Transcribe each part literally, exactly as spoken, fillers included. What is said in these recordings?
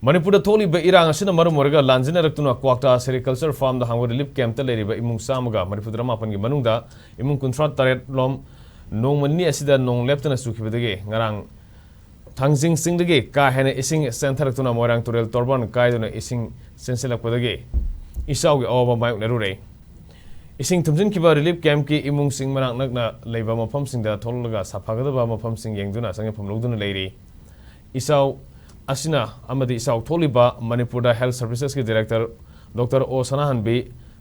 ꯃꯅꯤꯄꯨꯔꯗ ꯊꯣꯛꯂꯤꯕ ꯏꯔꯥꯡ ꯑꯁꯤꯅ ꯃꯔꯝ ꯑꯣꯏꯔꯒ ꯂꯥꯟꯖꯦꯟꯅꯔꯛꯇꯨꯅ ꯀ꯭ꯋꯥꯛꯇꯥ ꯁꯦꯔꯤꯀꯜꯆꯔ ꯐꯥꯔꯝꯗ ꯍꯥꯡꯕ ꯔꯤꯂꯤꯐ ꯀꯦꯝꯞꯇ ꯂꯩꯔꯤꯕ ꯏꯃꯨꯡ ꯆꯥꯝꯃꯒ ꯃꯔꯤꯐꯨ ꯇꯔꯥꯃꯥꯄꯟꯒꯤ ꯃꯅꯨꯡꯗ ꯏꯃꯨꯡ ꯀꯨꯟꯊ꯭ꯔꯥ ꯇꯔꯦꯠ ꯂꯣꯝ ꯅꯣꯡꯃ ꯅꯤꯅꯤ ꯑꯁꯤꯗ ꯅꯣꯡ ꯂꯦꯞꯇꯅ ꯆꯨꯈꯤꯕꯗꯒꯤ ꯉꯔꯥꯡ ꯊꯥꯡꯖꯤꯡ ꯆꯤꯡꯗꯒꯤ ꯀꯥ ꯍꯦꯟꯅ ꯏꯁꯤꯡ ꯆꯦꯟꯊꯔꯛꯇꯨꯅ ꯃꯣꯏꯔꯥꯡ ꯇꯨꯔꯦꯜ ꯇꯣꯔꯕꯥꯟ ꯀꯥꯏꯗꯨꯅ ꯏꯁꯤꯡ ꯆꯦꯟꯁꯤꯜꯂꯛꯄꯗꯒꯤ ꯏꯆꯥꯎꯒꯤ ꯑꯋꯥꯕ ꯃꯥꯌꯣꯛꯅꯔꯨꯔꯦ꯫ ꯏꯁꯤꯡ ꯊꯨꯝꯖꯤꯟꯈꯤꯕ ꯔꯤꯂꯤꯐ ꯀꯦꯝꯞꯀꯤ ꯏꯃꯨꯡꯁꯤꯡ ꯃꯅꯥꯛ ꯅꯛꯅ ꯂꯩꯕ ꯃꯐꯝꯁꯤꯡꯗ ꯊꯣꯛꯂꯛꯂꯒ ꯁꯥꯐꯒꯗꯕ ꯃꯐꯝꯁꯤꯡ ꯌꯦꯡꯗꯨꯅ ꯆꯪꯖꯐꯝ ꯂꯧꯗꯨꯅ ꯂꯩꯔꯤ꯫ ꯏꯆꯥꯎ ꯑꯁꯤꯅ ꯑꯃꯗꯤ ꯏꯆꯥꯎ ꯊꯣꯛꯂꯤꯕ ꯃꯅꯤꯄꯨꯔꯗ ꯍꯦꯜꯊ ꯁꯔꯚꯤꯁꯦꯁꯀꯤ ꯗꯤꯔꯦꯛꯇꯔ ꯗꯣꯛꯇꯔ ꯑꯣ ꯁꯅꯥꯍꯟꯕꯤ,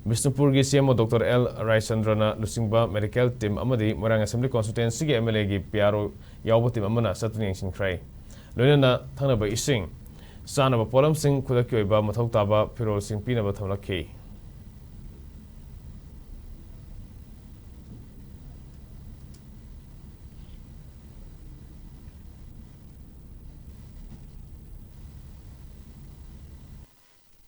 ꯕꯤꯁꯅꯨꯄꯨꯔꯒꯤ ꯁꯤ ꯑꯦꯝ ꯑꯣ ꯗꯣꯛꯇꯔ ꯑꯦꯜ ꯔꯥꯏꯆꯟꯗ꯭ꯔꯅ ꯂꯨꯆꯤꯡꯕ ꯃꯦꯗꯤꯀꯦꯜ ꯇꯤꯝ ꯑꯃꯗꯤ ꯃꯣꯏꯔꯥꯡ ꯑꯦꯁꯦꯝꯕ꯭ꯂꯤ ꯀꯣꯟꯁꯇꯤꯇ꯭ꯋꯦꯟꯁꯤꯒꯤ ꯑꯦꯝ ꯑꯦꯜ ꯑꯦꯒꯤ ꯄꯤ ꯑꯥꯔ ꯑꯣ ꯌꯥꯎꯕ ꯇꯤꯝ ꯑꯃꯅ ꯆꯠꯇꯨꯅ ꯌꯦꯡꯁꯤꯟꯈ꯭ꯔꯦ꯫ ꯂꯣꯏꯅꯅ ꯊꯛꯅꯕ ꯏꯁꯤꯡ, ꯆꯥꯅꯕ ꯄꯣꯠꯂꯝꯁꯤꯡ, ꯈꯨꯗꯛꯀꯤ ꯑꯣꯏꯕ ꯃꯊꯧ ꯇꯥꯕ ꯐꯤꯔꯣꯜꯁꯤꯡ ꯄꯤꯅꯕ ꯊꯝꯂꯛꯈꯤ꯫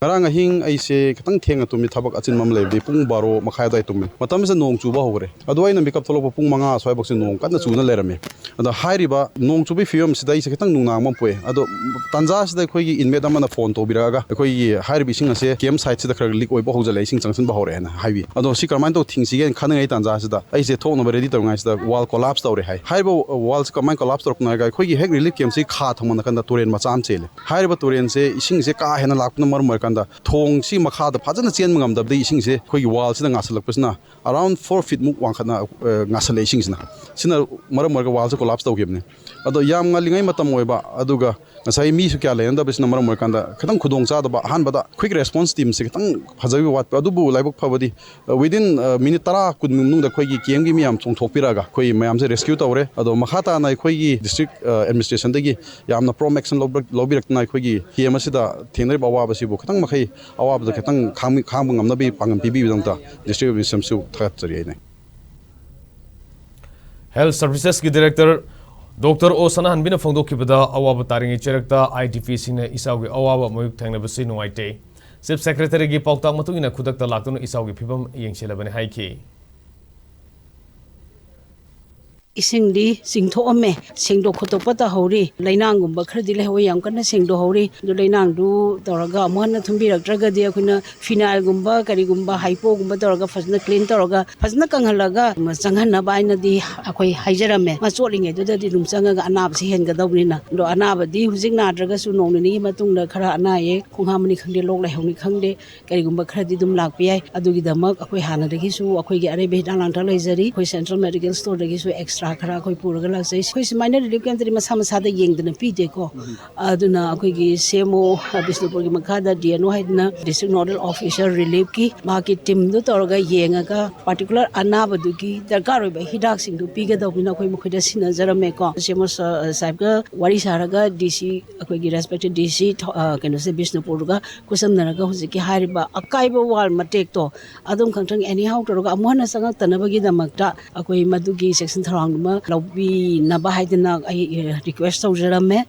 ꯉꯔꯥꯡ ꯑꯍꯤꯡ ꯑꯩꯁꯦ ꯈꯤꯇꯪ ꯊꯦꯡꯅ ꯇꯨꯝꯃꯤ, ꯊꯕꯛ ꯑꯆꯤꯟꯕ ꯑꯃ ꯂꯩꯕꯗꯤ ꯄꯨꯡ ꯕꯥꯔꯣ ꯃꯈꯥꯏ ꯑꯗꯨꯋꯥꯏ ꯇꯨꯝꯃꯤ꯫ ꯃꯇꯝꯁꯤꯗ ꯅꯣꯡ ꯆꯨꯕ ꯍꯧꯈ꯭ꯔꯦ꯫ ꯑꯗꯣ ꯑꯩꯅ ꯃꯤꯀꯞ ꯊꯣꯛꯂꯛꯄ ꯄꯨꯡ ꯃꯉꯥ ꯁ꯭ꯋꯥꯏꯐꯥꯎꯁꯦ ꯅꯣꯡ ꯀꯟꯅ ꯆꯨꯅ ꯂꯩꯔꯝꯃꯦ꯫ ꯑꯗꯣ ꯍꯥꯏꯔꯤꯕ ꯅꯣꯡ ꯆꯨꯕꯒꯤ ꯐꯤꯕꯝꯁꯤꯗ ꯑꯩꯁꯦ ꯈꯤꯇꯪ ꯅꯨꯡꯅꯥꯡꯕ ꯑꯃ ꯄꯣꯛꯑꯦ꯫ ꯑꯗꯣ ꯇꯥꯟꯖꯥꯁꯤꯗ ꯑꯩꯈꯣꯏꯒꯤ ꯏꯟꯃꯦꯠ ꯑꯃꯅ ꯐꯣꯟ ꯇꯧꯕꯤꯔꯛꯑꯒ ꯑꯩꯈꯣꯏꯒꯤ ꯍꯥꯏꯔꯤꯕ ꯏꯁꯤꯡ ꯑꯁꯦ ꯀꯦꯝꯞ ꯁꯥꯏꯠꯁꯤꯗ ꯈꯔ ꯂꯤꯛ ꯑꯣꯏꯕ ꯍꯧꯖꯤꯜꯂꯛꯑꯦ, ꯏꯁꯤꯡ ꯆꯪꯁꯤꯟꯕ ꯍꯧꯔꯛꯑꯦꯅ ꯍꯥꯏꯕꯤ꯫ ꯑꯗꯣ ꯁꯤ ꯀꯔꯝꯍꯥꯏꯅ ꯇꯧ ꯊꯤꯡꯁꯤꯒꯦꯅ ꯈꯟꯅꯉꯩ ꯇꯥꯟꯖꯥꯁꯤꯗ ꯑꯩꯁꯦ ꯊꯣꯛꯅꯕ ꯔꯦꯗꯤ ꯇꯧꯔꯤꯉꯩꯁꯤꯗ ꯋꯥꯜ ꯀꯣꯂꯥꯞꯁ ꯇꯧꯔꯦ ꯍꯥꯏ꯫ ꯍꯥꯏꯔꯤꯕ ꯋꯥꯜꯁꯤ ꯀꯃꯥꯏꯅ ꯀꯣꯂꯥꯞꯁ ꯇꯧꯔꯛꯄꯅꯣ ꯍꯥꯏꯔꯒ ꯑꯩꯈꯣꯏꯒꯤ ꯍꯦꯛ ꯔꯤꯂꯤꯐ ꯀꯦꯝꯞꯁꯤ ꯈꯥ ꯊꯪꯕ ꯅꯥꯀꯟꯗ ꯇꯨꯔꯦꯟ ꯃꯆꯥ ꯑꯃ ꯆꯦꯜꯂꯦ꯫ ꯍꯥꯏꯔꯤꯕ ꯇꯨꯔꯦꯟꯁꯦ ꯏꯁꯤꯡꯁꯦ ꯀꯥ ꯍꯦꯟꯅ ꯂꯥꯛꯄꯅ ꯃꯔꯝ ꯑꯣꯏꯔꯀꯥꯟꯗ ꯊꯣꯡꯁꯤ ꯃꯈꯥꯗ ꯐꯖꯅ ꯆꯦꯟꯕ ꯉꯝꯗꯕꯗꯒꯤ ꯏꯁꯤꯡꯁꯦ ꯑꯩꯈꯣꯏꯒꯤ ꯋꯥꯜꯁꯤꯗ ꯉꯥꯁꯜꯂꯛꯄꯁꯤꯅ around four feet ꯃꯨꯛ ꯋꯥꯡꯈꯠꯅ, ꯑ, ꯉꯥꯁꯜꯂꯛꯑꯦ ꯏꯁꯤꯡꯁꯤꯅ꯫ ꯁꯤꯅ ꯃꯔꯝ ꯑꯣꯏꯔꯒ ꯋꯥꯜꯁꯦ ꯀꯣꯂꯥꯞꯁ ꯇꯧꯈꯤꯕꯅꯤ꯫ ꯑꯗꯣ ꯌꯥꯝ ꯉꯜꯂꯤꯉꯩ ꯃꯇꯝ ꯑꯣꯏꯕ, ꯑꯗꯨꯒ ꯉꯁꯥꯏ ꯃꯤꯁꯨ ꯀꯌꯥ ꯂꯩꯅꯗꯕꯁꯤꯅ ꯃꯔꯝ ꯑꯣꯏꯔꯀꯥꯟꯗ ꯈꯤꯇꯪ ꯈꯨꯗꯣꯡ ꯆꯥꯗꯕ, ꯑꯍꯥꯟꯕꯗ quick response teamꯁꯦ ꯈꯤꯇꯪ ꯐꯖꯕꯒꯤ ꯋꯥꯠꯄ꯫ ꯑꯗꯨꯕꯨ ꯂꯥꯏꯕꯛ ꯐꯕꯗꯤ, ꯑ, within, ꯑ, ꯃꯤꯅꯤꯠ ꯇꯔꯥ ꯀꯨꯟꯒꯤ ꯃꯅꯨꯡꯗ ꯑꯩꯈꯣꯏꯒꯤ ꯀꯦꯝꯒꯤ ꯃꯤ ꯌꯥꯝ ꯆꯣꯡꯊꯣꯛꯄꯤꯔꯛꯑꯒ ꯑꯩꯈꯣꯏ ꯃꯌꯥꯝꯁꯦ ꯔꯦꯁꯀ꯭ꯌꯨ ꯇꯧꯔꯦ꯫ ꯑꯗꯣ ꯃꯈꯥ ꯇꯥꯅ ꯑꯩꯈꯣꯏꯒꯤ ꯗꯤꯁꯇ꯭ꯔꯤꯛ, ꯑ, ꯑꯦꯗꯃꯤꯅꯤꯁꯇ꯭ꯔꯦꯁꯟꯗꯒꯤ ꯌꯥꯝꯅ prompt action ꯂꯧꯕꯤꯔꯛ-, ꯂꯧꯕꯤꯔꯛꯇꯨꯅ ꯑꯩꯈꯣꯏꯒꯤ ꯀꯦꯝ ꯑꯁꯤꯗ ꯊꯦꯡꯅꯔꯤꯕ ꯑꯋꯥꯕꯁꯤꯕꯨ ꯈꯤꯇꯪ ꯃꯈꯩ ꯑꯋꯥꯕꯗ ꯈꯤꯇꯪ ꯈꯥꯡꯕ, ꯈꯥꯡꯕ ꯉꯝꯅꯕꯒꯤ ꯄꯥꯡꯒꯜ ꯄꯤꯕꯤꯕꯒꯤꯗꯃꯛꯇ ꯗꯤꯁꯇ꯭ꯔꯤꯛ ꯑꯦꯗꯃꯤꯅꯤꯁꯇ꯭ꯔꯦꯁꯟꯁꯨ ꯊꯥꯒꯠꯆꯔꯤ ꯍꯥꯏꯅ꯫ ꯍꯦꯜꯊ ꯁꯔꯚꯤꯁꯦꯁꯀꯤ ꯗꯤꯔꯦꯛꯇꯔ ꯗꯣꯛꯇꯔ ꯑꯣ ꯁꯅꯥꯍꯟꯕꯤꯅ ꯐꯣꯡꯗꯣꯛꯈꯤꯕꯗ, ꯑꯋꯥꯕ ꯇꯥꯔꯤꯉꯩ ꯆꯩꯔꯛꯇ ꯑꯥꯏ ꯗꯤ ꯄꯤꯁꯤꯡꯅ ꯏꯆꯥꯎꯒꯤ ꯑꯋꯥꯕ ꯃꯥꯌꯣꯛ ꯊꯦꯡꯅꯕꯁꯤ ꯅꯨꯡꯉꯥꯏꯇꯦ꯫ ꯆꯤꯐ ꯁꯦꯀ꯭ꯔꯦꯇꯔꯤꯒꯤ ꯄꯥꯎꯇꯥꯛ ꯃꯇꯨꯡ ꯏꯟꯅ ꯈꯨꯗꯛꯇ ꯂꯥꯛꯇꯨꯅ ꯏꯆꯥꯎꯒꯤ ꯐꯤꯕꯝ ꯌꯦꯡꯁꯤꯜꯂꯕꯅꯤ ꯍꯥꯏꯈꯤ꯫ ꯏꯁꯤꯡꯗꯤ ꯆꯤꯡꯊꯣꯛꯑꯝꯃꯦ, ꯁꯦꯡꯗꯣꯛ ꯈꯣꯠꯇꯣꯛꯄ ꯇꯧꯍꯧꯔꯤ꯫ ꯂꯩꯅꯥꯡꯒꯨꯝꯕ ꯈꯔꯗꯤ ꯂꯩꯍꯧꯋꯦ, ꯌꯥꯝ ꯀꯟꯅ ꯁꯦꯡꯗꯣꯛꯍꯧꯔꯤ꯫ ꯑꯗꯨ ꯂꯩꯅꯥꯡꯗꯨ ꯇꯧꯔꯒ ꯑꯃꯨꯛ ꯍꯟꯅ ꯊꯨꯝꯕꯤꯔꯛꯇ꯭ꯔꯒꯗꯤ ꯑꯩꯈꯣꯏꯅ ꯐꯤꯅꯥꯏꯜꯒꯨꯝꯕ ꯀꯔꯤꯒꯨꯝꯕ ꯍꯥꯏꯄꯣꯒꯨꯝꯕ ꯇꯧꯔꯒ ꯐꯖꯅ ꯀ꯭ꯂꯤꯟ ꯇꯧꯔꯒ ꯐꯖꯅ ꯀꯪꯍꯜꯂꯒ ꯆꯪꯍꯟꯅꯕ ꯍꯥꯏꯅꯗꯤ ꯑꯩꯈꯣꯏ ꯍꯥꯏꯖꯔꯝꯃꯦ꯫ ꯃꯥ ꯆꯣꯠꯂꯤꯉꯩꯗꯨꯗꯗꯤ ꯑꯗꯨꯝ ꯆꯪꯉꯒ ꯑꯅꯥꯕꯁꯤ ꯍꯦꯟꯒꯗꯧꯕꯅꯤꯅ꯫ ꯑꯗꯣ ꯑꯅꯥꯕꯗꯤ ꯍꯧꯖꯤꯛ ꯅꯥꯗ꯭ꯔꯒꯁꯨ ꯅꯣꯡ ꯅꯤꯅꯤꯒꯤ ꯃꯇꯨꯡꯗ ꯈꯔ ꯑꯅꯥ ꯑꯌꯦꯛ ꯈꯣꯡ ꯍꯥꯝꯕꯅꯤ ꯈꯪꯗꯦ, ꯂꯣꯛ ꯂꯥꯏꯍꯧꯅꯤ ꯈꯪꯗꯦ, ꯀꯔꯤꯒꯨꯝꯕ ꯈꯔꯗꯤ ꯑꯗꯨꯝ ꯂꯥꯛꯄ ꯌꯥꯏ꯫ ꯑꯗꯨꯒꯤꯗꯃꯛ ꯑꯩꯈꯣꯏ ꯍꯥꯟꯅꯗꯒꯤꯁꯨ ꯑꯩꯈꯣꯏꯒꯤ ꯑꯔꯩꯕ ꯍꯤꯗꯥꯛ ꯂꯥꯡꯊꯛ ꯂꯩꯖꯔꯤ꯫ ꯑꯩꯈꯣꯏ ꯁꯦꯟꯇ꯭ꯔꯦꯜ ꯃꯦꯗꯤꯀꯦꯜ ꯁ꯭ꯇꯣꯔꯗꯒꯤꯁꯨ ꯑꯦꯛꯁꯇ꯭ꯔꯥ ꯈꯔ ꯑꯩꯈꯣꯏ ꯄꯨꯔꯒ ꯂꯥꯛꯆꯩ꯫ ꯑꯩꯈꯣꯏ ꯁꯨꯃꯥꯏꯅ ꯔꯤꯂꯤꯐ ꯀꯦꯝꯞꯇꯗꯤ ꯃꯁꯥ ꯃꯁꯥꯗ ꯌꯦꯡꯗꯅ ꯄꯤꯗꯦꯀꯣ꯫ ꯑꯗꯨꯅ ꯑꯩꯈꯣꯏꯒꯤ ꯁꯤ ꯑꯦꯝ ꯑꯣ ꯕꯤꯁꯅꯨꯄꯨꯔꯒꯤ ꯃꯈꯥꯗ ꯗꯤ ꯑꯦꯟ ꯑꯣ ꯍꯥꯏꯗꯅ ꯗꯤꯁꯇ꯭ꯔꯤꯛ ꯅꯣꯗꯦꯜ ꯑꯣꯐꯤꯁꯔ ꯔꯤꯂꯤꯐꯀꯤ ꯃꯍꯥꯛꯀꯤ ꯇꯤꯝꯗꯨ ꯇꯧꯔꯒ ꯌꯦꯡꯉꯒ ꯄꯥꯔꯇꯤꯀꯨꯂꯔ ꯑꯅꯥꯕꯗꯨꯒꯤ ꯗꯔꯀꯥꯔ ꯑꯣꯏꯕ ꯍꯤꯗꯥꯛꯁꯤꯡꯗꯨ ꯄꯤꯒꯗꯧꯕꯅꯤꯅ ꯑꯩꯈꯣꯏ ꯃꯈꯣꯏꯗ ꯁꯤꯟꯅꯖꯔꯝꯃꯦꯀꯣ꯫ ꯁꯤ ꯑꯦꯝ ꯑꯣ ꯁꯥ-, ꯁꯥꯍꯦꯕꯀ ꯋꯥꯔꯤ ꯁꯥꯔꯒ ꯗꯤ ꯁꯤ, ꯑꯩꯈꯣꯏꯒꯤ ꯔꯦꯁꯄꯦꯛꯇꯦꯠ ꯗꯤ ꯁꯤ ꯊꯣ-, ꯑ, ꯀꯩꯅꯣꯁꯦ, ꯕꯤꯁꯅꯨꯄꯨꯔꯒ ꯈꯨꯠꯁꯝꯅꯔꯒ ꯍꯧꯖꯤꯛꯀꯤ ꯍꯥꯏꯔꯤꯕ ꯑꯀꯥꯏꯕ ꯋꯥꯜ ꯃꯇꯦꯛꯇꯣ ꯑꯗꯨꯝ ꯈꯪꯊꯪ ꯑꯦꯅꯤ ꯍꯥꯎ ꯇꯧꯔꯒ ꯑꯃꯨꯛ ꯍꯟꯅ ꯆꯪꯉꯛꯇꯅꯕꯒꯤꯗꯃꯛꯇ ꯑꯩꯈꯣꯏ ꯃꯗꯨꯒꯤ ꯆꯦꯛꯁꯤꯟ ꯊꯧꯔꯥꯡꯗꯨꯃ ꯂꯧꯕꯤꯅꯕ ꯍꯥꯏꯗꯅ ꯑꯩ, ꯑ, ꯔꯤꯀ꯭ꯋꯦꯁ ꯇꯧꯖꯔꯝꯃꯦ꯫